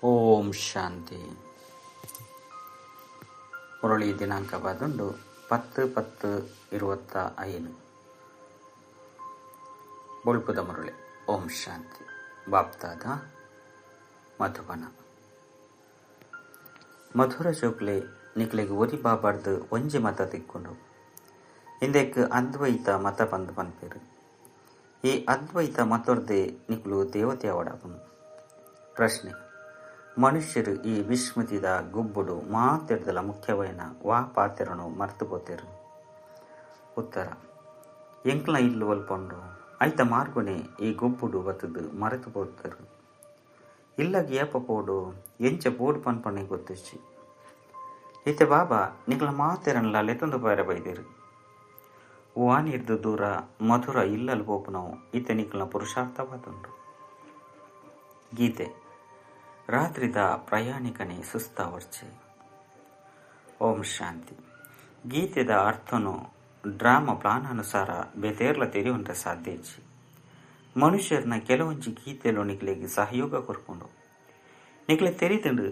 ಓಂ ಶಾಂತಿ. ಮುರಳಿ ದಿನಾಂಕ ಬಂದುಂಡು 10-10-25. ಬೊಳ್ಪುದ ಮುರಳಿ. ಓಂ ಶಾಂತಿ. ಬಾಪ್ತಾದ ಮಧುಬನ. ಮಧುರ ಚೋಕ್ಲೆ ನಿಕ್ಲೆಗ್ ಒರಿ ಬಾಬಾರ್ದು ಒಂಜಿ ಮತ ತಿಕ್ಕೊಂಡು ಇಂದೆಕ್ ಅದ್ವೈತ ಮತ ಪಂದು ಪನ್ಪೇರು. ಈ ಅದ್ವೈತ ಮತೊರ್ದೆ ನಿಕ್ಲು ದೇವತೆ ಅವಡಾಪುನು. ಪ್ರಶ್ನೆ: ಮನುಷ್ಯರು ಈ ವಿಸ್ಮೃತಿದ ಗುಬ್ಬುಡು ಮಾತೆರ್ದಲ ಮುಖ್ಯವೈನ ವಾ ಪಾತೆರನು ಮರ್ತು ಪೋತೆರು? ಉತ್ತರ: ಎಂಕ್ಲ ಇಲ್ಲು ಒಲ್ಪೊಂಡು ಐತ ಮಾರ್ಗೊನೆ ಈ ಗೊಬ್ಬುಡು ಬತ್ತದು ಮರೆತು ಪೋತರು. ಇಲ್ಲಗ್ ಏಪ ಪೋಡು ಎಂಚ ಪೋಡು ಪನ್ಪನೆ ಗೊತ್ತಿಚ್ಚಿ. ಇತ್ತೆ ಬಾಬಾ ನಿಕ್ಲ ಮಾತೆರನ್ಲ ಲೆತ್ತೊಂದು ಪೋಯರೆ ಬೈದೆರು. ವಾನಿರ್ದು ದೂರ ಮಧುರ ಇಲ್ಲಲ್ ಪೋಪುನವು ಇತ್ತೆ ನಿಕ್ಲ ಪುರುಷಾರ್ಥವಾದುಂಡು. ಗೀತೆ: ರಾತ್ರಿದ ಪ್ರಯಾಣಿಕನೇ ಸುಸ್ತಾವರ್ಚೆ. ಓಂ ಶಾಂತಿ. ಗೀತೆದ ಅರ್ಥನು ಡ್ರಾಮ ಪ್ಲಾನಾನುಸಾರ ಬೇತೇರ್ಲ ತೆರಿಯುವಂತೆ ಸಾಧ್ಯ ಇಜ್ಜಿ. ಮನುಷ್ಯರ್ನ ಕೆಲವೊಂಜಿ ಗೀತೆಲು ನಿಕ್ಲೆಗ್ ಸಹಯೋಗ ಕೊರ್ಪುಂಡು. ನಿಕ್ಲೆ ತೆರಿತುಂಡು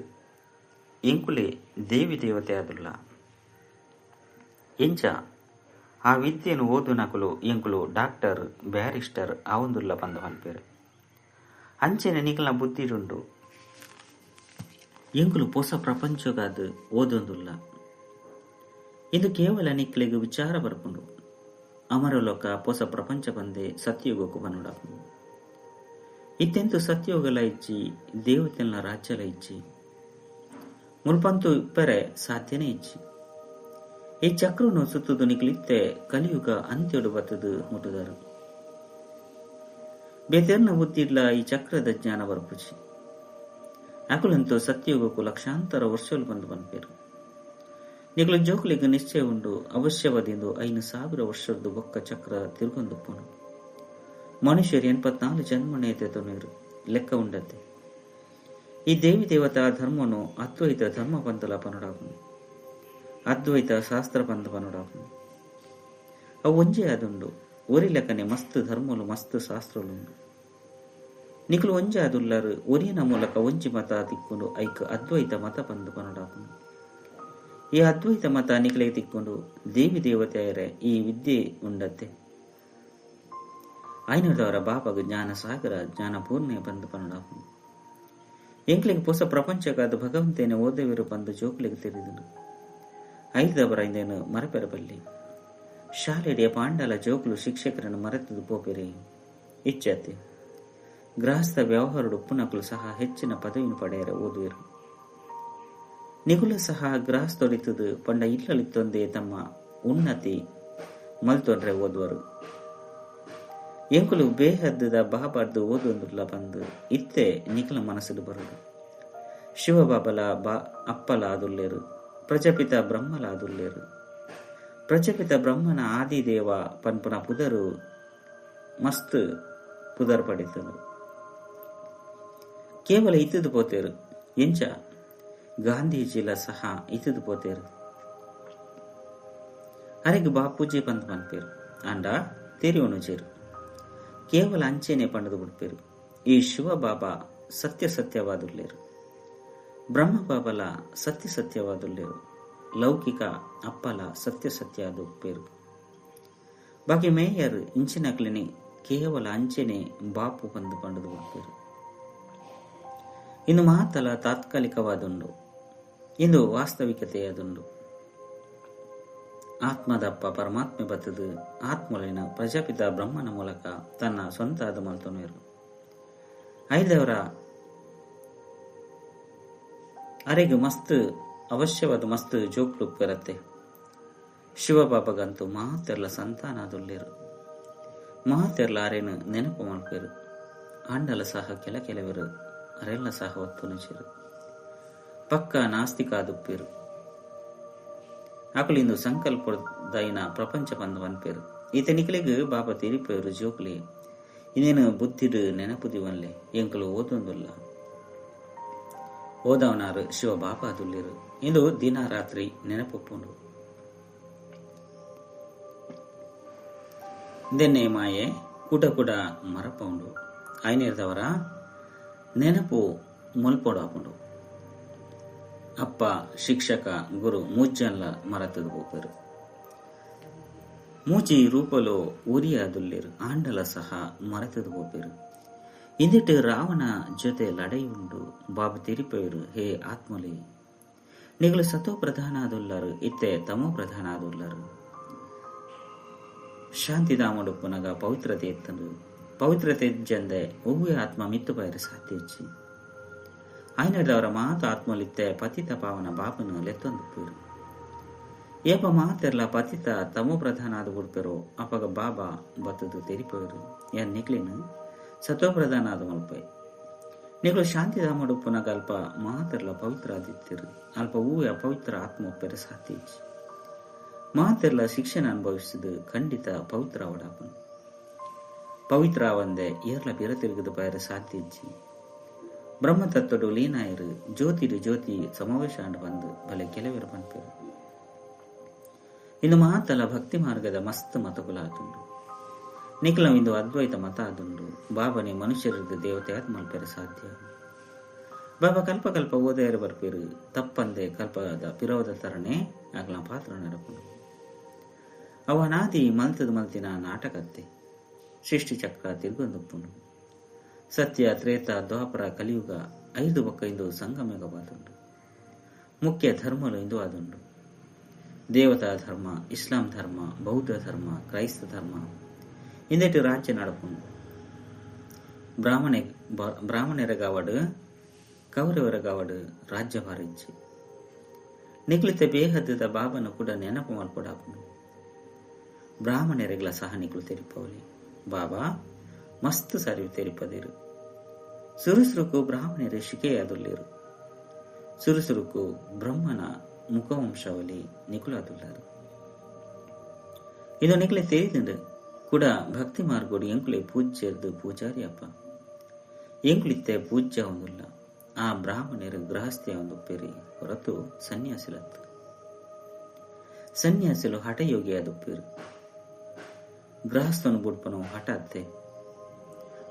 ಎಂಕುಲೆ ದೇವಿ ದೇವತೆ ಆದುಲ್ಲ. ಎಂಚ ಆ ವಿದ್ಯೆನು ಓದುನಕುಲು ಎಂಕುಲು ಡಾಕ್ಟರ್ ಬ್ಯಾರಿಸ್ಟರ್ ಆವೊಂದುಲ್ಲ ಪಂದು ಪನ್ಪೆರು. ಅಂಚೆನೆ ನಿಕ್ಲ್ನ ಬುದ್ಧಿಡುಂಡು ಎಂಕುಲು ಪೊಸ ಪ್ರಪಂಚಗಾದ್ ಓದೊಂದುಲ್ಲ. ಇಂದು ಕೇವಲ ನಿಕ್ಲೆಗ್ ವಿಚಾರ ಬರ್ಪುಂಡು. ಅಮರಲೋಕ ಪೊಸ ಪ್ರಪಂಚ ಪಂದೆ ಸತ್ಯಯುಗಕ್ಕೂ ಪನ್ನುಡಾಪುಂಡು. ಇತ್ತೆಂತು ಸತ್ಯಯುಗಲ ಇಜ್ಜಿ, ದೇವತೆಲ್ನ ರಾಜ್ಯಲ ಇಜ್ಜಿ, ಮುಲ್ಪಂತು ಇಪ್ಪರೆ ಸಾಧ್ಯನೇ ಇಜ್ಜಿ. ಈ ಚಕ್ರನು ಸುತ್ತುದು ನಿಕ್ಲಿತ್ತೆ ಕಲಿಯುಗ ಅಂತ್ಯಡು ಬತ್ತದು ಮುಟ್ಟುದರು. ಬೇತೆರ್ನ ಬುದ್ಧಿಡ್ಲ ಈ ಚಕ್ರದ ಜ್ಞಾನ ಬರ್ಪುಜಿ. ಅಕುಲಂತೂ ಸತ್ಯಯುಗಕ್ಕೂ ಲಕ್ಷಾಂತರ ವರ್ಷಲು ಬಂದು ಪನ್ಪೇರು. ನಿಕ್ಲು ಜೋಕ್ಲಿಗ್ ನಿಶ್ಚಯ ಉಂಡು ಅವಶ್ಯವಾದಿಂದು 5000 ವರ್ಷದ್ದು ಬೊಕ್ಕ ಚಕ್ರ ತಿರುಗೊಂದುಪ್ಪುನು. ಮನುಷ್ಯರು 84 ಜನ್ಮನೇ ತೆತೊನೀರು ಲೆಕ್ಕ ಉಂಡತೆ. ಈ ದೇವಿ ದೇವತಾ ಧರ್ಮನು ಅದ್ವೈತ ಧರ್ಮ ಪಂತಲ ಪನುಡಾಪುನು, ಅದ್ವೈತ ಶಾಸ್ತ್ರ ಪಂತ ಪನುಡಾಪುನು. ಅವು ಒಂಜೇ ಆದುಂಡು. ಒರಿ ಲೆಕ್ಕನೆ ಮಸ್ತ್ ಧರ್ಮಲು ಮಸ್ತ್ ಶಾಸ್ತ್ರಲುಂಡು. ನಿಕ್ಲು ಒಂಜೆ ಆದುಲ್ಲರು ಒರಿಯನ ಮೂಲಕ ಒಂಜಿ ಮತ ತಿಕ್ಕೊಂಡು ಐಕ್ ಅದ್ವೈತ ಮತ ಪಂದು ಪನುಡಾಪುನು. ಈ ಅದ್ವೈತ ಮತ ನಿಕ್ಲೆ ತಿಕ್ಕೊಂಡು ದೇವಿ ದೇವತೆಯರೆ ಈ ವಿದ್ಯೆ ಉಂಡತ್ತೆ. ಐನದವರ ಬಾಬಾಗ ಜ್ಞಾನ ಸಾಗರ ಜ್ಞಾನ ಪೂರ್ಣೆ ಬಂದು ಪನುಡಾಪುನು. ಎಂಕ್ಲೆಗ್ ಪೊಸ ಪ್ರಪಂಚಕ್ಕಾದ ಭಗವಂತೇನೆ ಓದವಿರು ಬಂದು ಜೋಕ್ಲೆಗ್ ತೆರಿದನು. ಐದವರ ಇಂದೇನು ಮರಪೆರಬಲ್ಲಿ ಶಾಲೆಡಿಯ ಪಾಂಡಲ ಜೋಕ್ಲು ಶಿಕ್ಷಕರನ್ನು ಮರೆತದು ಪೋಪೆರೆ ಇಚ್ಛತೆ. ಗೃಹಸ್ಥ ವ್ಯವಹಾರಡು ಉಪ್ಪುನಕಲು ಸಹ ಹೆಚ್ಚಿನ ಪದವಿಯನ್ನು ಪಡೆಯರ ಓದುವೆರು. ನಿಗುಲ ಸಹ ಗೃಹಸ್ಥೊಡಿತದು ಪಂಡ ಇಲ್ಲಲಿತ್ತೊಂದೇ ತಮ್ಮ ಉನ್ನತಿ ಮಲ್ತೊಂಡ್ರೆ ಓದುವರು. ಎಂಕುಲು ಬೇಹದ್ದದ ಬಾಬಾರ್ದು ಓದುವಂದುಲ್ಲ ಬಂದು ಇತ್ತೆ ನಿಖಲ ಮನಸ್ಸು ಬರುದು. ಶಿವಬಾಬಲ ಬಾ ಅಪ್ಪಲ ಆದುಲ್ಲೇರು, ಪ್ರಜಾಪಿತ ಬ್ರಹ್ಮಲ ಆದುಲ್ಲೇರು. ಪ್ರಜಾಪಿತ ಬ್ರಹ್ಮನ ಆದಿದೇವ ಪನ್ಪುನ ಪುದರು ಮಸ್ತ್ ಪುದರ್ ಪಡಿತನು. ಕೇವಲ ಇತ್ತದು ಪೋತೇರು. ಎಂಚ ಗಾಂಧೀಜಿಲ ಸಹ ಇತ್ತದು ಪೋತೇರು. ಅರೆಗ್ ಬಾಪೂಜಿ ಪಂದ್ ಪನ್ಪೇರು. ಅಂಡ ತೆರಿಯೋನು ಚೇರು ಕೇವಲ ಅಂಚೆನೆ ಪಂಡದು ಬಿಡ್ಪೇರು. ಈ ಶಿವಬಾಬಾ ಸತ್ಯ ಸತ್ಯವಾದುಲ್ಲೇರು, ಬ್ರಹ್ಮ ಬಾಬಲ ಸತ್ಯ ಸತ್ಯವಾದುಲ್ಲೇರು, ಲೌಕಿಕ ಅಪ್ಪಲ ಸತ್ಯ ಸತ್ಯ ಅದು ಪೇರು. ಬಾಕಿ ಮೇಯರ್ ಇಂಚಿನಕ್ಲಿನಿ ಕೇವಲ ಅಂಚೆನೆ ಬಾಪು ಬಂದು ಪಂಡದು ಬಿಡ್ಪೇರು. ಇನ್ನು ಮಾತಲ ತಾತ್ಕಾಲಿಕವಾದುಂಡು, ಇಂದು ವಾಸ್ತವಿಕತೆಯಾದುಂಡು. ಆತ್ಮದಪ್ಪ ಪರಮಾತ್ಮೆ ಬತ್ತದು ಆತ್ಮಲಿನ ಪ್ರಜಾಪಿತ ಬ್ರಹ್ಮನ ಮೂಲಕ ತನ್ನ ಸ್ವಂತ ಆದ ಮಲ್ತೊನೀರು. ಐದವರ ಅರೆಗೆ ಮಸ್ತ್ ಅವಶ್ಯವಾದ ಮಸ್ತ್ ಜೋಕ್ಲು ಬರತ್ತೆ. ಶಿವಬಾಬಗಂತೂ ಮಾತೆರ್ಲ ಸಂತಾನ ಅದುಲ್ಲೇರು. ಮಾತೆರ್ಲ ಅರೇನು ನೆನಪು ಮಲ್ಪೇರು. ಆಂಡಲ ಸಹ ಕೆಲ ಕೆಲವರು ಅರೆಲ್ಲ ಸಹ ಒತ್ತುನುಚಿರು. ಪಕ್ಕ ನಾಸ್ತಿಕ ಆದುಪ್ಪೇರು. ಅಕುಲಿಂದು ಸಂಕಲ್ಪದೈನ ಪ್ರಪಂಚ ಬಂದು ಪನ್ಪೇರು. ಈತ ನಿಕ್ಲೆಗ್ ಬಾಬಾ ತಿರಿಪೇರು ಜೋಕ್ಲಿ ಇನ್ನೇನು ಬುದ್ಧಿಡು ನೆನಪು ದಿವನ್ಲೆ ಎಂಕಲು ಓದೊಂದುಲ್ಲ. ಓದವನಾರು ಶಿವ ಬಾಬಾ ಅದುಲ್ಲೇರು ಇಂದು ದಿನ ರಾತ್ರಿ ನೆನಪೊಪ್ಪುಂಡು. ದೆನ್ನೆ ಮಾಯೆ ಕುಟ ಕುಡ ಮರಪೌಂಡು. ಐನೇರ್ದವರ ನೆನಪು ಮುಲ್ಪೊಡಾಪುಂಡು. ಅಪ್ಪ, ಶಿಕ್ಷಕ, ಗುರು ಮೂಜನ್ಲ ಮರತದ ಪೋಪೆರು. ಮೂಜಿ ರೂಪಲು ಒರಿಯಾದುಲ್ಲೇರು ಆಂಡಲ ಸಹ ಮರತದ ಪೋಪೆರು. ಇಂದಿಟ್ಟು ರಾವಣ ಜೊತೆ ಲಡೈ ಉಂಡು. ಬಾಬು ತೆರಿಪೇರು, ಹೇ ಆತ್ಮಲೆ, ನಿಗಲು ಸತೋ ಪ್ರಧಾನ ಆದುಲ್ಲರು, ಇತ್ತೆ ತಮೋ ಪ್ರಧಾನ ಆದುಲ್ಲರು. ಶಾಂತಿಧಾಮಡುಪ್ಪುನಗ ಪವಿತ್ರತೆ ಎತ್ತಂಡು. ಪವಿತ್ರತೆ ಜಂದೆ ಒವ್ವೆ ಆತ್ಮ ಮಿತ್ತು ಬೈರು ಸಾಧ್ಯ ಇಚ್ಚಿ. ಆಯ್ನದವರ ಮಾತು ಆತ್ಮಲಿತ್ತೆ ಪತಿತ ಪಾವನ ಬಾಬನು ಲೆತ್ತೊಂದು. ಏಪ ಮಾತೆರ್ಲ ಪತಿತ ತಮೋ ಪ್ರಧಾನ ಆದ ಬಿಡ್ಪೆರೋ ಅಪಗ ಬಾಬಾ ಬತ್ತದು ತೆರಿಪೇರು, ಏನ್ ನಿಕ್ಲಿನ ಸತೋ ಪ್ರಧಾನ ಆದ ಮಲ್ಪೆ. ನಿಗಳು ಶಾಂತಿಧಾಮಡು ಉಪ್ಪುನಗ ಅಲ್ಪ ಮಾತೆರ್ಲ ಪವಿತ್ರ ಆದಿತ್ತಿರು. ಅಲ್ಪ ಹೂವೆ ಅಪವಿತ್ರ ಆತ್ಮ ಒಪ್ಪೆರೆ ಸಾಧ್ಯ ಇಚ್ಚಿ. ಮಾತೆರ್ಲ ಶಿಕ್ಷಣ ಅನುಭವಿಸಿದ ಖಂಡಿತ ಪವಿತ್ರ ಅವಡಾಪನು. ಪವಿತ್ರ ಅವಂದೆ ಏರ್ಲ ಬಿರ ತಿರುಗದ ಬಯರ ಸಾಧ್ಯ ಇಜ್ಜಿ. ಬ್ರಹ್ಮತತ್ವಡು ಲೀನಾಯರು ಜ್ಯೋತಿಡು ಜ್ಯೋತಿ ಸಮಾವೇಶ ಅಂಡ್ ಬಂದು ಬಲೆ ಕೆಲವರು ಪನ್ಪೆರು. ಇನ್ನು ಮಾತಲ ಭಕ್ತಿ ಮಾರ್ಗದ ಮಸ್ತ್ ಮತಕುಲ ಆತುಂಡು. ನಿಖಲ ಇಂದು ಅದ್ವೈತ ಮತ ಆದುಂಡು. ಬಾಬನೆ ಮನುಷ್ಯರದ ದೇವತೆ ಆದ್ ಮಲ್ಪೆರೆ ಸಾಧ್ಯ. ಬಾಬಾ ಕಲ್ಪ ಕಲ್ಪ ಓದಯರು ಬರ್ಪೇರು. ತಪ್ಪಂದೆ ಕಲ್ಪದ ಪಿರವದ ತರನೆ ಆಗ್ಲ ಪಾತ್ರ ನಡಪುಂಡು. ಅವ ನಾದಿ ಮಲ್ತದ ಮಲ್ತಿನ ನಾಟಕತ್ತೆ ಸೃಷ್ಟಿ ಚಕ್ರ ತಿರುಗೊಂದುಪ್ಪುಂಡು. ಸತ್ಯ, ತ್ರೇತ, ದ್ವಾಪರ, ಕಲಿಯುಗ 5 ಬೊಕ್ಕ ಇಂದು ಸಂಗಮೇಗವಾದುಂಡು. ಮುಖ್ಯ ಧರ್ಮಲು ಇಂದು ಆದುಂಡು. ದೇವತಾ ಧರ್ಮ, ಇಸ್ಲಾಂ ಧರ್ಮ, ಬೌದ್ಧ ಧರ್ಮ, ಕ್ರೈಸ್ತ ಧರ್ಮ ಇಂದೆಟ್ಟು ರಾಜ್ಯ ನಡಪುಂಡು. ಬ್ರಾಹ್ಮಣರಗಾವಡು ಕೌರವರಗಾವಡು ರಾಜ್ಯ ಭಾರಿಜ್ಜಿ. ನಿಕ್ಲಿತ ಬೇಹದ್ದದ ಬಾಬನು ಕೂಡ ನೆನಪು ಮಲ್ಪಡಾಪುಂಡು. ಬ್ರಾಹ್ಮಣರಿಗಳ ಸಹ ನಿಕ್ಲು ತೆರಿಪವಲಿ. ಬಾಬಾ ಮಸ್ತ್ ಸಾರಿ ತೆರಿಪದಿರು. ಸುರುಸುರುಕು ಬ್ರಾಹ್ಮಣರು ಶಿಕೆಯಾದುಲ್ಲೇರು. ಸುರುಸುರುಕು ಬ್ರಹ್ಮನ ಮುಖವಂಶಾವಲಿ ನಿಕುಲಾದುಲ್ಲಾರು. ಇದು ನಿಕ್ಲೆ ತೆರಿದಿಂಡು ಕೂಡ ಭಕ್ತಿ ಮಾರ್ಗೋಡು ಎಂಕುಲೆ ಪೂಜ್ಯರ್ದು ಪೂಜಾರಿ ಅಪ್ಪ. ಎಂಕುಲಿತ್ತೆ ಪೂಜ್ಯ ಒಂದುಲ್ಲ. ಆ ಬ್ರಾಹ್ಮಣರು ಗೃಹಸ್ಥಿಯ ಒಂದು ಪೆರಿ ಹೊರತು ಸನ್ಯಾಸಿಲತ್ತು. ಸನ್ಯಾಸಿಲು ಹಠಯೋಗಿಯಾದುಪ್ಪೇರು. ಗೃಹಸ್ಥನು ಬುಡ್ಪನು ಹಠ ಅತ್ತೆ.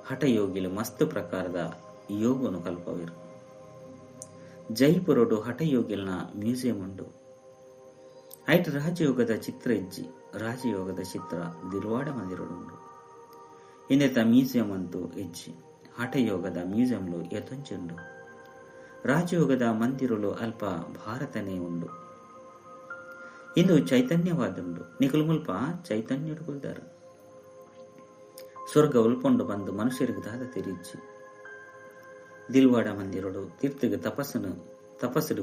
ಹಠಯೋಗಿಲು ಮಸ್ತ್ ಪ್ರಕಾರದ ಯೋಗನು ಕಲ್ಪವಿರು. ಜೈಪುರಡು ಹಠಯೋಗಿಲ್ನ ಮ್ಯೂಸಿಯಂ ಉಂಡು. ಐಟ್ ರಾಜಯೋಗದ ಚಿತ್ರ ಇಜ್ಜಿ. ರಾಜಯೋಗದ ಚಿತ್ರ ದಿಲ್ವಾಡ ಮಂದಿರಡುಂಡು. ಇನ್ನೆತ ಮ್ಯೂಸಿಯಂ ಅಂತೂ ಇಜ್ಜಿ. ಹಠಯೋಗದ ಮ್ಯೂಸಿಯಂಲು ಎತೊಂಚುಂಡು. ರಾಜಯೋಗದ ಮಂದಿರಲು ಅಲ್ಪ ಭಾರತನೇ ಉಂಡು. ಇಂದು ಚೈತನ್ಯವಾದುಂಡು. ನಿಕುಲು ಮುಲ್ಪ ಚೈತನ್ಯಡು ಕುಲ್ದಾರು. ಸ್ವರ್ಗ ಉಲ್ಪೊಂಡು ಬಂದು ಮನುಷ್ಯರಿಗೆ ದಾದ ತಿರಿಜ್ಜಿ. ದಿಲ್ವಾಡ ಮಂದಿರಡು ತೀರ್ಥಗೆ ತಪಸ್ಸು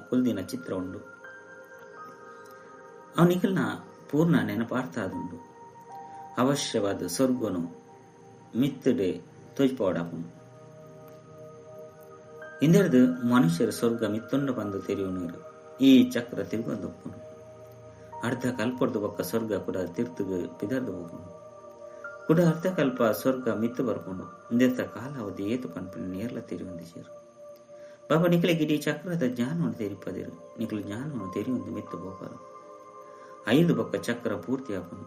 ಕುಲ್ದಿನ ಚಿತ್ರ ಉಂಡು. ಅವನಿಗಲ್ನ ಪೂರ್ಣ ನೆನಪಾರ್ಥ ಆದುಂಡು. ಅವಶ್ಯವಾದ ಸ್ವರ್ಗನು ಮಿತ್ತಡೆ ತೋಜ್ಪೋಡಾಪುಂಡು. ಇಂದೆರ್ದು ಮನುಷ್ಯರ ಸ್ವರ್ಗ ಮಿತ್ತೊಂಡು ಬಂದು ತೆರೆಯುವನರು. ಈ ಚಕ್ರ ತಿರುಗೊಂದುಪ್ಪುನು. ಅರ್ಧ ಕಲ್ಪಡ್ದು ಬೊಕ್ಕ ಸ್ವರ್ಗ ಕೂಡ ತೀರ್ಥಗೆ ಪಿದರ್ದು ಹೋಗುನು. ಕೂಡ ಅರ್ಧ ಕಲ್ಪ ಸ್ವರ್ಗ ಮಿತ್ತು ಬರ್ಕೊಂಡು ಇಂದೆತ್ತ ಕಾಲಾವಧಿ ಏತು ಪನ್ಪಿನ ನೇರ್ಲ ತೆರಿಯೊಂದಿಜೆರು. ಬಾಬಾ ನಿಕಲೆ ಗಿಡಿ ಚಕ್ರದ ಜ್ಞಾನವನ್ನು ತೆರಿಪದಿರು. ನಿಕಲು ಜ್ಞಾನವನ್ನು ತೆರಿಯೊಂದು ಮಿತ್ತು ಹೋಗರು. 5 ಬೊಕ್ಕ ಚಕ್ರ ಪೂರ್ತಿ ಆಪುನು.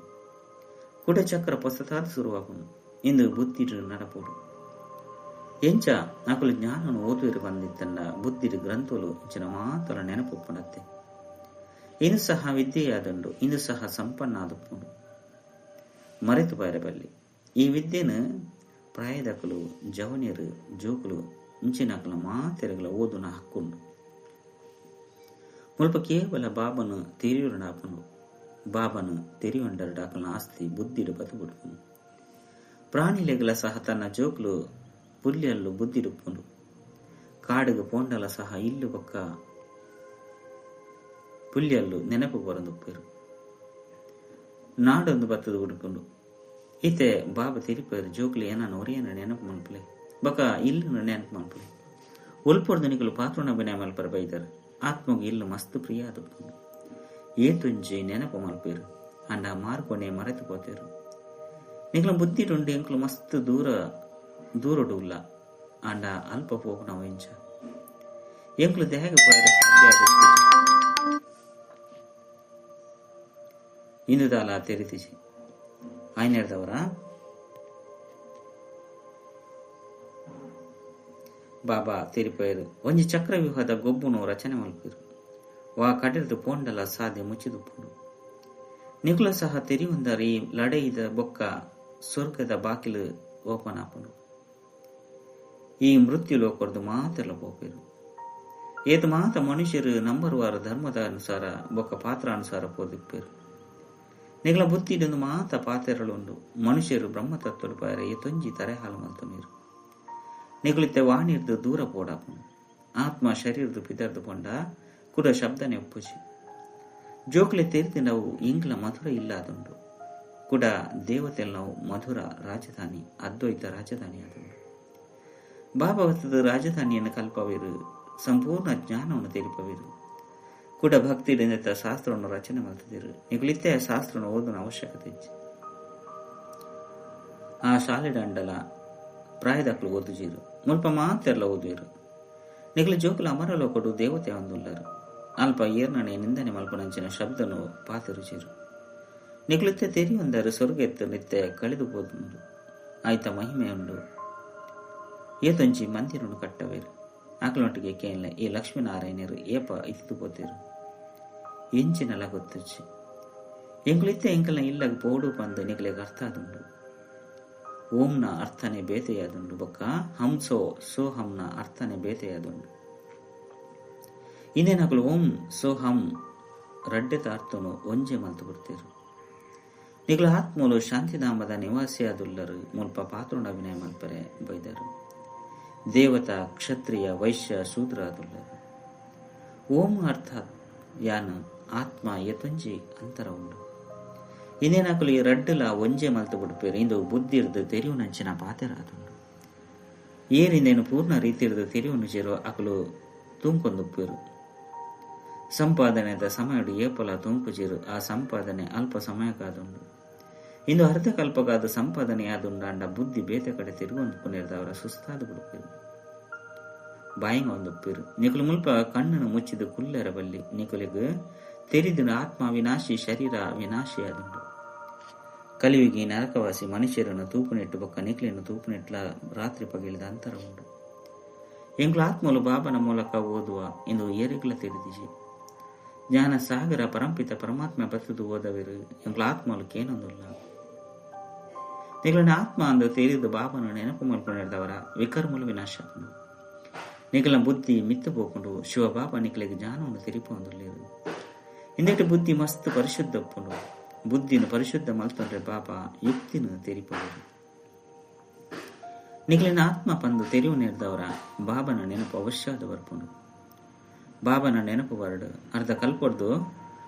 ಕೂಡ ಚಕ್ರ ಪೊಸತಾದ ಶುರುವಾಪುನು. ಇಂದು ಬುದ್ಧಿರು ನಡಪೋಡು. ಎಂಚ ನಕಲು ಜ್ಞಾನವನ್ನು ಓದುವಿರು ಬಂದಿತ್ತನ್ನ ಬುದ್ಧಿರು ಗ್ರಂಥಲು ಇಂಚಿನ ಮಾತಲ ನೆನಪೊಪ್ಪುನತ್ತೆ. ಇಂದು ಸಹ ವಿದ್ಯೆಯಾದುಂಡು. ಇಂದು ಸಹ ಸಂಪನ್ನ ಆದುಪ್ಪುಂಡು. ಮರೆತು ಬೈರಬಲ್ಲಿ ಈ ವಿದ್ಯೆನ ಪ್ರಾಯದಕಲು ಜವನಿಯರು ಜೋಕುಲು ಇಂಚಿನಕಲ ಮಾತೆರಗಳ ಓದುನ ಹಕ್ಕುಂಡು. ಮುಲ್ಪ ಕೇವಲ ಬಾಬನು ತೆರಿಯುಡಾಪುಂಡು. ಬಾಬನು ತೆರಿಯುಂಡರಡಾಕಲ ಆಸ್ತಿ ಬುದ್ಧಿಡು ಬದುಬಿಡ್ಪುಂಡು. ಪ್ರಾಣಿಲೆಗಳ ಸಹ ತನ್ನ ಜೋಕುಲು ಪುಲ್ಯಲ್ಲು ಬುದ್ಧಿಡುಪ್ಪುಂಡು. ಕಾಡುಗು ಪೋಂಡಲ ಸಹ ಇಲ್ಲು ಬೊಕ್ಕ ಪುಲ್ಯಲ್ಲು ನೆನಪು ಬರಂದುಪ್ಪೇರು. ನಾಡೊಂದು ಬತ್ತದ ಉಡುಪುಂಡು. ಈತೆ ಬಾಬಾ ತಿರುಪೇರು ಜೋಕ್ಲಿ ಏನಾನ ಒರಿಯನ ನೆನಪು ಮನ್ಪುಲೆ ಬೊಕ ಇಲ್ಲು ನೆನಪು ಮನ್ಪುಲೆ. ಉಲ್ಪೊರ್ದು ನಿಕುಲು ಪಾತ್ರನ ಅಭಿನಯ ಮಲ್ಪರ ಬೈದರು. ಆತ್ಮಗ್ ಇಲ್ಲು ಮಸ್ತ್ ಪ್ರಿಯ ಆದುಪ್ಪುಂಡು. ಏತುಂಜಿ ನೆನಪು ಮಲ್ಪೇರು. ಅಂಡ ಮಾರ್ಕೊನೆ ಮರೆತು ಪೋತೇರು. ನಿಕಲ ಬುದ್ಧಿಡುಂಡು ಎಂಕುಲು ಮಸ್ತ್ ದೂರಡು ಉಲ್ಲ. ಅಂಡ ಅಲ್ಪ ಪೋಪುನ ಇಂಚ ಎಂಕುಲು ದೇಹಗೆ ಪೋಯರೆ ಸಾಧ್ಯ ಆಗುತ್ತೆ. ಇಂದುದಾಲ ತೆರಿತಿಜಿ ಆಯ್ನೇರ್ದವರ ಬಾಬಾ ತೆರಿಪೈರು ಒಂಜಿ ಚಕ್ರವ್ಯೂಹದ ಗೊಬ್ಬುನು ರಚನೆ ಮಲ್ಪೆರು ವಾ ಕಡೆರ್ದು ಪೋಂಡಲ ಸಾದೆ ಮುಚ್ಚಿದುಪ್ಪುಂಡು ನಿಕುಲ ಸಹ ತೆರಿಯುಂದರ್ ಈ ಲಡೈದ ಬೊಕ್ಕ ಸ್ವರ್ಗದ ಬಾಕಿಲು ಓಪನ್ ಆಪುಂಡು ಈ ಮೃತ್ಯು ಲೋಕರ್ದು ಮಾತೆಲ್ಲ ಪೋಪೆರು ಏತ್ ಮಾತ ಮನುಷ್ಯರು ನಂಬರ್ವಾರ ಧರ್ಮದ ಅನುಸಾರ ಬೊಕ್ಕ ಪಾತ್ರ ಅನುಸಾರ ಪೋದಿಪ್ಪೆರು ನಿಗಲ ಬುದ್ಧಿಡೊಂದು ಮಾತ ಪಾತೆರಳುಂಡು ಮನುಷ್ಯರು ಬ್ರಹ್ಮತತ್ವಡು ಪಾಯರ ಏತೊಂಜಿ ತರೆಹಾಲು ಮಲ್ತೊನೀರು ನಿಗುಲಿತ್ತೆ ವಾಣಿರ್ದು ದೂರ ಪೋಡಾಪುಂಡು ಆತ್ಮ ಶರೀರದ ಪಿದರ್ದು ಪೊಂಡ ಕುಡ ಶಬ್ದನೆ ಒಪ್ಪುಜಿ ಜೋಕ್ಲೆ ತೀರ್ತಿ ನಾವು ಇಂಗ್ಲ ಮಧುರ ಇಲ್ಲಾದುಂಡು ಕುಡ ದೇವತೆಲ್ ನಾವು ಮಧುರ ರಾಜಧಾನಿ ಅದ್ವೈತ ರಾಜಧಾನಿ ಆದುಂಡು ಬಾಬಾವತದ ರಾಜಧಾನಿಯನ್ನು ಕಲ್ಪವಿರು ಸಂಪೂರ್ಣ ಜ್ಞಾನವನ್ನು ತೆರಿಪವಿರು ಕೂಡ ಭಕ್ತಿ ಶಾಸ್ತ್ರವನ್ನು ರಚನೆ ಮಾಡ್ತಿದ್ದರು ನಿಗುಲಿತ್ತೆ ಶಾಸ್ತ್ರವನ್ನು ಓದೋಣ ಅವಶ್ಯಕತೆ ಇಜ್ಜಿ ಆ ಶಾಲೆಡ ಅಂಡಲ ಪ್ರಾಯದಕ್ಲು ಓದುಜೀರು ಮುಲ್ಪ ಮಾತೆಲ್ಲ ಓದುವಿರು ನಿಗುಲ ಜೋಕುಲ ಅಮರಲೋಕಡು ದೇವತೆ ಒಂದುಲ್ಲರು ಅಲ್ಪ ಏರ್ನಣೆ ನಿಂದನೆ ಮಲ್ಪನಂಚಿನ ಶಬ್ದನು ಪಾತಿರುಜೀರು ನಿಗುಲಿತ್ತೆ ತೆರಿಯೊಂದರು ಸ್ವರ್ಗ ಎತ್ತು ನಿತ್ಯ ಕಳೆದು ಹೋದುಂಡು ಆಯ್ತ ಮಹಿಮೆ ಉಂಡು ಏತೊಂಜಿ ಮಂದಿರನು ಕಟ್ಟವೇರು ಆಕಲೊಟ್ಟಿಗೆ ಕೇನ್ಲೆ ಈ ಲಕ್ಷ್ಮೀನಾರಾಯಣರು ಏಪ ಇತ್ತು ಪೋತೇರು ಎಂಚಿನಲ ಗೊತ್ತುಚ್ಚಿ ಎಂಕುಲಿತ್ತೆ ಎಂಕಲ್ನ ಇಲ್ಲಗ ಪೋಡು ಪಂದು ನಿಕಲೆಗ್ ಅರ್ಥ ಆದುಂಡು ಓಂನ ಅರ್ಥನೆ ಬೇತೆಯಾದುಂಡು ಬೊಕ್ಕ ಹಂಸೋ ಸೋ ಹಂನ ಅರ್ಥನೆ ಬೇತೆಯಾದುಂಡು ಇಂದೇನಕುಲು ಓಂ ಸೋ ಹಂ ರಡ್ಡೆತ ಅರ್ಥನು ಒಂಜೆ ಮಲ್ತು ಬಿಡ್ತೇರು ನಿಕುಲ ಆತ್ಮಲು ಶಾಂತಿಧಾಮದ ನಿವಾಸಿಯಾದುಲ್ಲರು ಮುಲ್ಪ ಪಾತ್ರುಂಡ ಅಭಿನಯ ಮಲ್ಪರೆ ಬೈದರು ದೇವತಾ ಕ್ಷತ್ರಿಯ ವೈಶ್ಯ ಶೂದ್ರ ಆದುಲ್ಲರು ಓಂ ಅರ್ಥಾತ್ ಯಾನ ಆತ್ಮ ಯತೊಂಜಿ ಅಂತರ ಉಂಡು ಇಂದೇನಕುಲು ಈ ರಡ್ಡುಲ ಒಂಜೆ ಮಲ್ತು ಬಿಡ್ಪೇರು ಇಂದು ಬುದ್ಧಿರ್ದು ತೆರಿಯುನಂಚಿನ ಪಾತೆರ ಆದುಂಡು ಏರಿಂದೇನು ಪೂರ್ಣ ರೀತಿರ್ದು ತೆರಿಯುನು ಜೇರು ಅಕಲು ತೂಂಕೊಂದುಪ್ಪೇರು ಸಂಪಾದನೆದ ಸಮಯಡು ಏಪಲ ತೂಂಕುಜೀರು ಆ ಸಂಪಾದನೆ ಅಲ್ಪ ಸಮಯಕ್ಕಾದುಂಡು ಇಂದು ಅರ್ಧಕಲ್ಪಗಾದ ಸಂಪಾದನೆ ಆದುಂಡಾಂಡ ಬುದ್ಧಿ ಬೇತೆ ಕಡೆ ತಿರುಗೊಂದು ಪುನೇರ್ದವರ ಸುಸ್ತಾದ ಬಿಡುಪೇರು ಬಾಯಿಂಗ ಒಂದುಪ್ಪೇರು ನಿಕುಲು ಮುಲ್ಪ ಕಣ್ಣನ್ನು ಮುಚ್ಚಿದ ಕುಲ್ಲೆರ ಬಲ್ಲಿ ನಿಕುಲಿಗ್ ತೆರಿದಿನ ಆತ್ಮ ವಿನಾಶಿ ಶರೀರ ವಿನಾಶಿ ಆದುಂಡು ಕಲಿಯುಗಿ ನರಕವಾಸಿ ಮನುಷ್ಯರನ್ನು ತೂಪುನೆಟ್ಟು ಬೊಕ್ಕ ನಿಕ್ಲೆಯನ್ನು ತೂಪುನೆಟ್ಲ ರಾತ್ರಿ ಪಗಿಲಿದ ಅಂತರ ಉಂಡು ಎಂಕ್ಲ ಆತ್ಮಲು ಬಾಬನ ಮೂಲಕ ಓದುವ ಎಂದು ಏರಿಗ್ಲ ತಿಳಿದಿಜಿ ಜ್ಞಾನ ಸಾಗರ ಪರಂಪಿತ ಪರಮಾತ್ಮ ಬತ್ತದು ಓದವಿರು ಎಂಕ್ಲ ಆತ್ಮಲು ಕೇನೊಂದುಲ್ಲ ನಿಗಳನ್ನ ಆತ್ಮ ಅಂದು ತೇರಿದ ಬಾಬನ ನೆನಪು ಮಲ್ಕೊಂಡಿದ್ದವರ ವಿಕರ್ಮಲು ವಿನಾಶ ನಿಗಳ ಬುದ್ಧಿ ಮಿತ್ತು ಪೋಕೊಂಡು ಶಿವಬಾಬಾ ನಿಕಲಿಗೆ ಜ್ಞಾನವನ್ನು ತೆರಿಪೊಂದುಲ್ಲೇರು ಇಂದೆಟ್ ಬುದ್ಧಿ ಮಸ್ತ್ ಪರಿಶುದ್ಧಪ್ಪುಂಡು ಬುದ್ಧಿನ ಪರಿಶುದ್ಧ ಮಲ್ತೊಂಡ್ರೆ ಬಾಬಾ ಯುಕ್ತಿನ ತೆರಿಪವರು ನಿಕಲಿನ ಆತ್ಮ ಪಂದು ತೆರಿವು ನೇರ್ದವರ ಬಾಬನ ನೆನಪು ಅವಶ್ಯಾದ ಬರ್ಪುಂಡು ಬಾಬನ ನೆನಪು ಬರಡು ಅರ್ಧ ಕಲ್ಪೊಡ್ದು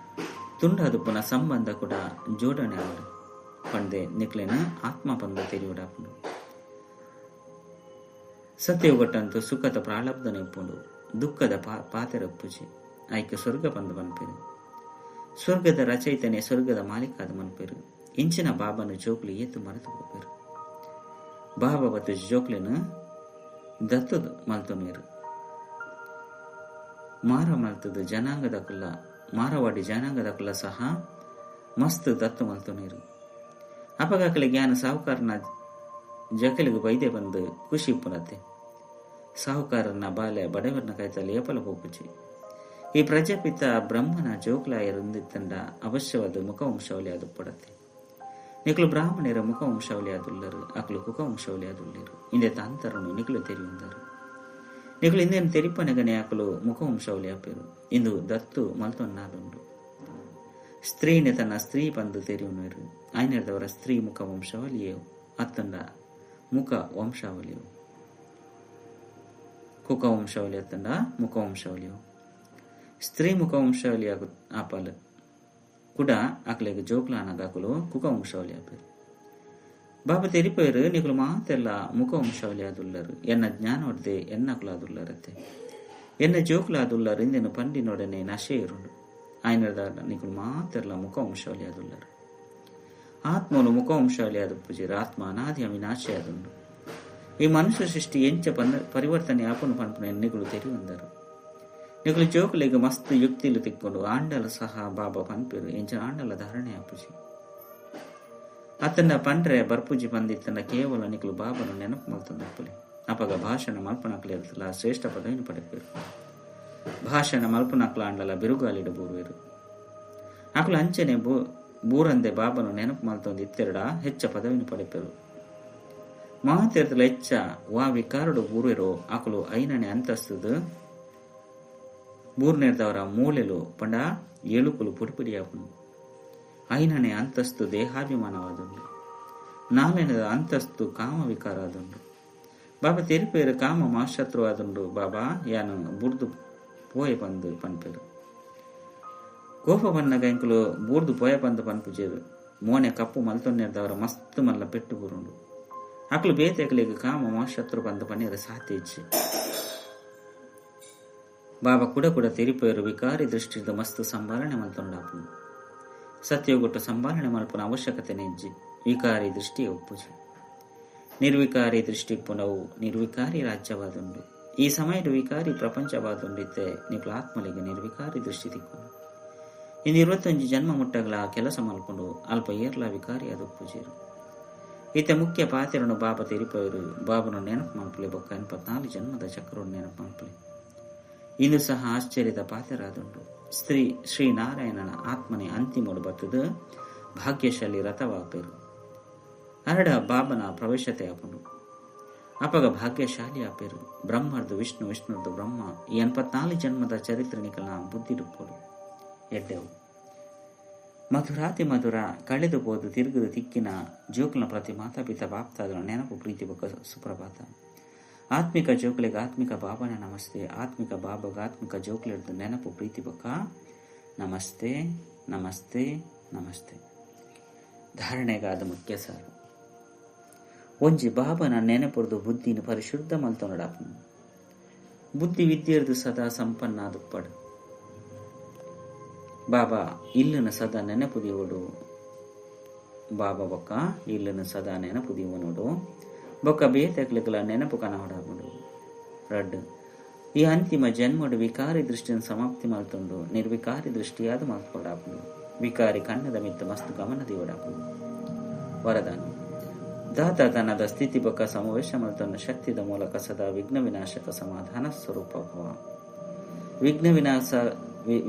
ತುಂಡಾದುಪ್ಪುನ ಸಂಬಂಧ ಕೂಡ ಜೋಡಣೆ ಅವಡು ಪಂಡೆ ನಿಕ್ಲೆನ ಆತ್ಮ ಪಂದು ತೆರಿಯುಡಾಪುಂಡು ಸತ್ಯಯುಗಟ್ಟಂತೂ ಸುಖದ ಪ್ರಾಳಬ್ಧನೆ ಉಪ್ಪುಂಡು ದುಃಖದ ಪಾತೆರಪ್ಪುಜಿ ಆಯ್ಕೆ ಸ್ವರ್ಗ ಬಂದು ಮನ್ಪೇರು ಸ್ವರ್ಗದ ರಚಯಿತನೇ ಸ್ವರ್ಗದ ಮಾಲೀಕಾದ ಮನ್ಪೇರು ಇಂಚಿನ ಬಾಬನ ಜೋಕ್ಲಿ ಏತು ಮರೆತು ಹೋಪೇರು ಬಾಬಾ ಬತ್ತು ಜೋಕ್ಲಿನ ದತ್ತದ ಮಲ್ತೊನೇರು ಮಾರ ಮಲ್ತದ ಜನಾಂಗದ ಕುಲ್ಲ ಮಾರವಾಡಿ ಜನಾಂಗದ ಕುಲ್ಲ ಸಹ ಮಸ್ತ್ ದತ್ತು ಮಲ್ತೊನೇರು ಅಪಗಾಕಲಿ ಜ್ಞಾನ ಸಾಹುಕಾರನ ಜಕಲಿಗೆ ಬೈದೆ ಬಂದು ಖುಷಿ ಪುನತ್ತೆ ಸಾಹುಕಾರನ ಬಾಲೆ ಬಡವರನ ಕೈತಲ್ಲಿ ಏಪಲ ಪೋಪುಜಿ ಈ ಪ್ರಜಾಪಿತ ಬ್ರಹ್ಮನ ಜೋಕ್ಲಾಯರುಂದಿತ್ತಂಡ ಅವಶ್ಯವಾದ ಮುಖವಂಶಾವಳಿ ಅದು ಪಡತ್ತೆ ನಿಕಲು ಬ್ರಾಹ್ಮಣರ ಮುಖವಂಶಾವಳಿ ಆದುಲ್ಲರು ಅಕಲು ಕುಕವಂಶಾವಳಿ ಆದುಲ್ಲರು ಇಂದೆ ತಾಂತರನು ನಿಕಲು ತೆರಿಯುಂದರು ನಿಕಲು ಇಂದೇನು ತೆರಿಪನಗನೆ ಅಕಲು ಮುಖವಂಶಾವಳಿ ಆಪೇರು ಇಂದು ದತ್ತು ಮಲ್ತೊನ್ನಾದುಂಡು ಸ್ತ್ರೀನೆ ತನ್ನ ಸ್ತ್ರೀ ಬಂದು ತೆರಿಯುನರು ಆಯ್ನದವರ ಸ್ತ್ರೀ ಮುಖ ವಂಶಾವಳಿಯು ಅತ್ತಂಡ ಮುಖ ವಂಶಾವಳಿಯು ಕುಕ ವಂಶಾವಳಿ ಅತ್ತಂಡ ಮುಖ ವಂಶಾವಳಿಯು ಸ್ತ್ರೀ ಮುಖ ವಂಶಾವಳಿ ಆಪಲ್ ಕೂಡ ಅಕ್ಲೆಗ್ ಜೋಕ್ಲಾನಗಾಕುಲು ಕುಕ ವಂಶಾವಳಿ ಆಪೇರು ಬಾಬಾ ತೆರಿಪೇರು ನಿಕುಲು ಮಾತೆಲ್ಲ ಮುಖ ವಂಶಾವಳಿ ಆದುಲ್ಲರು ಎನ್ನ ಜ್ಞಾನ ಒಡ್ದೆ ಎನ್ನಕುಲಾದುಲ್ಲರತ್ತೆ ಎನ್ನ ಜೋಕ್ಲಾದುಲ್ಲರು ಇಂದೇನು ಪಂಡಿನೊಡನೆ ನಶೆ ಇರುಂಡು ಆಯ್ನದ ನಿಕುಲು ಮಾತೆಲ್ಲ ಮುಖ ವಂಶಾವಳಿ ಆದುಲ್ಲರು ಆತ್ಮನು ಮುಖ ವಂಶಾವಳಿ ಆದ ಪೂಜೆರು ಆತ್ಮ ಅನಾದಿ ಅವಿನಾಶಿ ಆದುಂಡು ಈ ಮನುಷ್ಯ ಸೃಷ್ಟಿ ಎಂಚ ಪರಿವರ್ತನೆ ಆಪನು ಪನ್ಪುನ ನಿಗುಲು ತೆರಿವಂದರು ನಿಗುಲು ಜೋಕುಲಿಗೆ ಮಸ್ತ್ ಯುಕ್ತಿಲು ತಿಕ್ಕೊಂಡು ಆಂಡಲ ಸಹ ಬಾಬಾ ಪನ್ಪೇರು ಎಂಚ ಆಂಡಲ ಧಾರಣೆ ಆಪುಜಿ ಅತನ್ನ ಪಂಡ್ರೆ ಬರ್ಪುಜಿ ಬಂದಿತ್ತನ ಕೇವಲ ನಿಕುಲು ಬಾಬನ ನೆನಪು ಮಲ್ತಂದಪ್ಪಲೆ ಅಪಗ ಭಾಷಣ ಮಲ್ಪನಕ್ಲೆರ್ದಲ ಶ್ರೇಷ್ಠ ಪದವಿನ ಪಡೆಪೆರು. ಭಾಷಣ ಮಲ್ಪನಕ್ಲಾಂಡಲ ಬಿರುಗಾಲಿಡ ಬೂರುವೆರು. ಅಕುಲು ಅಂಚನೆ ಬೂರಂದೆ ಬಾಬನು ನೆನಪು ಮಲ್ತೊಂದು ಇತ್ತೆರಡ ಹೆಚ್ಚ ಪದವಿನ ಪಡೆಪೆರು. ಮಾತೆರ್ದಲ ಹೆಚ್ಚ ವಾ ವಿಕಾರಡು ಬೂರುವೆರೋ ಅಕುಲು ಐನನೆ ಅಂತಸ್ತದ ಬೂರ್ನೆರ್ದವರ ಮೂಲೆಲು ಪಂಡ ಏಳುಕುಲು ಪುಡಿಪುಡಿಯಾಪುನು. ಐನನೆ ಅಂತಸ್ತು ದೇಹಾಭಿಮಾನವಾದುಂಡು. ನಾಲ್ನೆದ ಅಂತಸ್ತು ಕಾಮ ವಿಕಾರ ಆದುಂಡು. ಬಾಬಾ ತೆರಿಪೇರು ಕಾಮ ಮಾಶತ್ರು ಆದುಂಡು. ಬಾಬಾ ಯಾನು ಬುರ್ದು ಪೋಯೆ ಪಂದು ಪನ್ಪೇರು. ಕೋಪ ಬನ್ನಗ ಎಂಕುಲು ಬೂರ್ದು ಪೋಯೆ ಪಂದು ಪನ್ಪುಜೇರು. ಮೋನೆ ಕಪ್ಪು ಮಲ್ತೊನ್ನೆರ್ದವರ ಮಸ್ತ್ ಮಲ್ಲ ಪೆಟ್ಟು ಬುರುಂಡು. ಅಕಲು ಬೇತೆಕಲಿಗೆ ಕಾಮ ಮಾಶತ್ರು ಪಂದು ಪನ್ನೇರು ಸಾಧ್ಯ ಇಚ್ಛೆ. ಬಾಬಾ ಕುಡ ಕುಡ ತೆರಿಪೇರು ವಿಕಾರಿ ದೃಷ್ಟಿದ ಮಸ್ತ್ ಸಂಭಾಳನೆ ಮಲ್ತೊಂಡಾಪುನು. ಸತ್ಯಗೊಟ್ಟು ಸಂಭಾಳನೆ ಮಲ್ಪನ ಅವಶ್ಯಕತೆ ನೆಜ್ಜಿ. ವಿಕಾರಿ ದೃಷ್ಟಿಯ ಒಪ್ಪುಜಿ. ನಿರ್ವಿಕಾರಿ ದೃಷ್ಟಿ ಪುನವು ನಿರ್ವಿಕಾರಿ ರಾಜ್ಯವಾದುಂಡು. ಈ ಸಮಯದ ವಿಕಾರಿ ಪ್ರಪಂಚವಾದುಂಡಿತ್ತೆ ನಿಕುಲ ಆತ್ಮಲಿಗೆ ನಿರ್ವಿಕಾರಿ ದೃಷ್ಟಿ ತಿಕ್ಕೊಂಡು. ಇಂದು 21 ಜನ್ಮ ಮುಟ್ಟಗಳ ಕೆಲಸ ಮಲ್ಕೊಂಡು ಅಲ್ಪ ಏರ್ಲ ವಿಕಾರಿ ಅದು ಪೂಜೆರು. ಈತ ಮುಖ್ಯ ಪಾತ್ರನು ಬಾಬಾ ತೆರಿಪವರು. ಬಾಬನು ನೆನಪು ಮಲ್ಪಲೆ ಬೊಕ್ಕ 84 ಜನ್ಮದ ಚಕ್ರವನ್ನು ನೆನಪು ಮಲ್ಪಲೆ. ಇಂದು ಸಹ ಆಶ್ಚರ್ಯದ ಪಾತ್ರರಾದುಂಡು. ಸ್ತ್ರೀ ಶ್ರೀನಾರಾಯಣನ ಆತ್ಮನೆ ಅಂತಿಮೋಡು ಬರ್ತದ ಭಾಗ್ಯಶಾಲಿ ರಥವಾಪೇರು. ಅರಡ ಬಾಬನ ಪ್ರವೇಶತೆ ಆಪುಂಡು. ಅಪಗ ಭಾಗ್ಯಶಾಲಿ ಆಪೇರು. ಬ್ರಹ್ಮರ್ದು ವಿಷ್ಣು, ವಿಷ್ಣುರ್ದು ಬ್ರಹ್ಮ. ಈ 84 ಜನ್ಮದ ಚರಿತ್ರೆ ನಿಕಲ ಬುದ್ಧಿಡುಪ್ಪೋಡು ಎಡ್ಡೆವು. ಮಧುರಾತಿ ಮಧುರ ಕಳೆದು ಹೋದು ತಿರುಗುದು ತಿಕ್ಕಿನ ಜೋಕುಲ ಪ್ರತಿ ಮಾತಾಪಿತ ಬಾಪ್ತಾದ ನೆನಪು ಪ್ರೀತಿ ಬೊಕ್ಕ ಸುಪ್ರಭಾತ. ಆತ್ಮಿಕ ಜೋಕುಲಿಗೆ ಆತ್ಮಿಕ ಬಾಬನ ನಮಸ್ತೆ. ಆತ್ಮಿಕ ಬಾಬಗ ಆತ್ಮಿಕ ಜೋಕುಲಿಡ್ದು ನೆನಪು ಪ್ರೀತಿ ಬೊಕ್ಕ ನಮಸ್ತೆ ನಮಸ್ತೆ ನಮಸ್ತೆ. ಧಾರಣೆಗಾದ ಮುಖ್ಯ ಸಾರ. ಒಂಜಿ ಬಾಬನ ನೆನಪುರ್ದು ಬುದ್ಧಿನ ಪರಿಶುದ್ಧ ಮಲ್ತೊನಡಾಪುನು. ಬುದ್ಧಿ ವಿದ್ಯೆರ್ದು ಸದಾ ಸಂಪನ್ನ ದುಪ್ಪಡು. ಬಾಬಾ ಇಲ್ಲನ ಸದಾ ನೆನಪು ದೀವಡು. ಬಾಬಾ ಬೊಕ್ಕ ಇಲ್ಲನ ಸದಾ ನೆನಪು ದೀವನೋಡು. ಬೊಕ್ಕ ಬೇತೆಕ್ಲೆಗ್ಲ ನೆನಪು ಕನವಡಾಪುಂಡು. ರಡ್ಡು ಈ ಅಂತಿಮ ಜನ್ಮಡು ವಿಕಾರಿ ದೃಷ್ಟಿಯನ್ನು ಸಮಾಪ್ತಿ ಮಲ್ತೊಂಡು ನಿರ್ವಿಕಾರಿ ದೃಷ್ಟಿಯಾದ ಮಲ್ತೊಡಾಪುಂಡು. ವಿಕಾರಿ ಕಣ್ಣದ ಮಿತ್ತ ಮಸ್ತ್ ಗಮನ ದೀವಡಾಪುಂಡು. ವರದಾನ. ದಾತ ತನ್ನದ ಸ್ಥಿತಿ ಬೊಕ್ಕ ಸಮಾವೇಶ ಮಲ್ತೊಂಡ ಶಕ್ತಿದ ಮೂಲಕ ಸದಾ ವಿಘ್ನ ವಿನಾಶಕ ಸಮಾಧಾನ ಸ್ವರೂಪ ಭವ.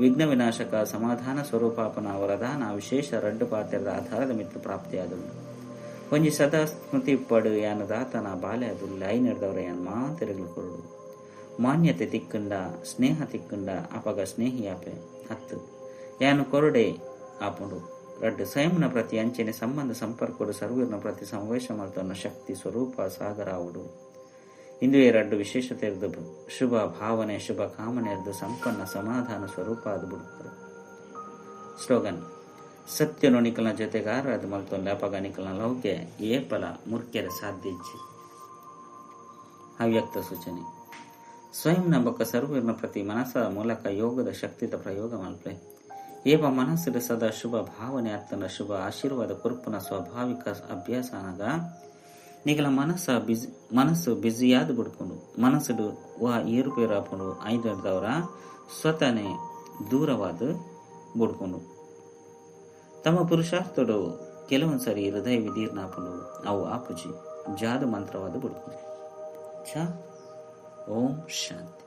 ವಿಘ್ನ ವಿನಾಶಕ ಸಮಾಧಾನ ಸ್ವರೂಪಾಪನ ವರದಾನ ವಿಶೇಷ ರಡ್ಡು ಪಾತ್ರದ ಆಧಾರದ ಮಿತ್ತು ಪ್ರಾಪ್ತಿಯಾದುಂಡು. ಒಂಜಿ ಸದಾ ಸ್ಮೃತಿ ಪಡು ಯಾನು ದಾತನ ಬಾಲ್ಯ ಅದು ಐನೆಡ್ದವರ ಯಾನ್ ಮಾತೆರಗಲು ಕೊರಡು. ಮಾನ್ಯತೆ ತಿಕ್ಕಂಡ ಸ್ನೇಹ ತಿಕ್ಕಂಡ ಅಪಗ ಸ್ನೇಹಿ ಆಪೆ ಹತ್ತು ಯಾನು ಕೊರಡೆ ಆಪುಂಡು. ರಡ್ಡು ಸ್ವಯಂನ ಪ್ರತಿ ಅಂಚನೆ ಸಂಬಂಧ ಸಂಪರ್ಕಡು ಸರ್ವೀರ್ನ ಪ್ರತಿ ಸಮಾವೇಶ ಮಲ್ತೊನ್ನ ಶಕ್ತಿ ಸ್ವರೂಪ ಸಾಗರಾವುಡು. ಇಂದುವೇ ರಡ್ಡು ವಿಶೇಷತೆ ಶುಭ ಭಾವನೆ ಶುಭ ಕಾಮನೆ ಸಂಪನ್ನ ಸಮಾಧಾನ ಸ್ವರೂಪ ಅದು ಬಿಡುತ್ತಾರೆ. ಸ್ಲೋಗನ್. ಸತ್ಯನು ನಿಕಲ್ನ ಜೊತೆಗಾರ ಅದು ಮಲ್ತೊಂಡ ಅಪಗ ನಿಕಲ್ನ ಲೌಕೆ ಏಪಲ ಮುರ್ಕೆರ ಸಾಧ್ಯ ಇಜ್ಜಿ. ಅವ್ಯಕ್ತ ಸೂಚನೆ. ಸ್ವಯಂನ ಬೊಕ್ಕ ಸರ್ವೀರ್ನ ಪ್ರತಿ ಮನಸ್ಸ ಮೂಲಕ ಯೋಗದ ಶಕ್ತಿದ ಪ್ರಯೋಗ ಮಲ್ಪಲೆ. ಏಪ ಮನಸ್ಸಿನ ಸದಾ ಶುಭ ಭಾವನೆ ಅತ್ತನ ಶುಭ ಆಶೀರ್ವಾದ ಕೊರ್ಪುನ ಸ್ವಾಭಾವಿಕ ಅಭ್ಯಾಸ ಅನಗ ನಿಗಲ ಮನಸ್ಸು ಬಿಸಿಯಾದ ಬಿಡ್ಕೊಂಡು ಮನಸ್ಸುಡು ವಾ ಏರುಪೇರಾಪುಂಡು ಐದವರ ಸ್ವತನೆ ದೂರವಾದ ಬಿಡ್ಕೊಂಡು ತಮ್ಮ ಪುರುಷಾರ್ಥಡು ಕೆಲವೊಂದ್ಸರಿ ಹೃದಯ ವಿದೀರ್ಣಾಪುಂಡು ಅವು ಆಪುಜಿ ಜಾದು ಮಂತ್ರವಾದ ಬಿಡ್ಕೊಂಡು. ಓಂ ಶಾಂತಿ.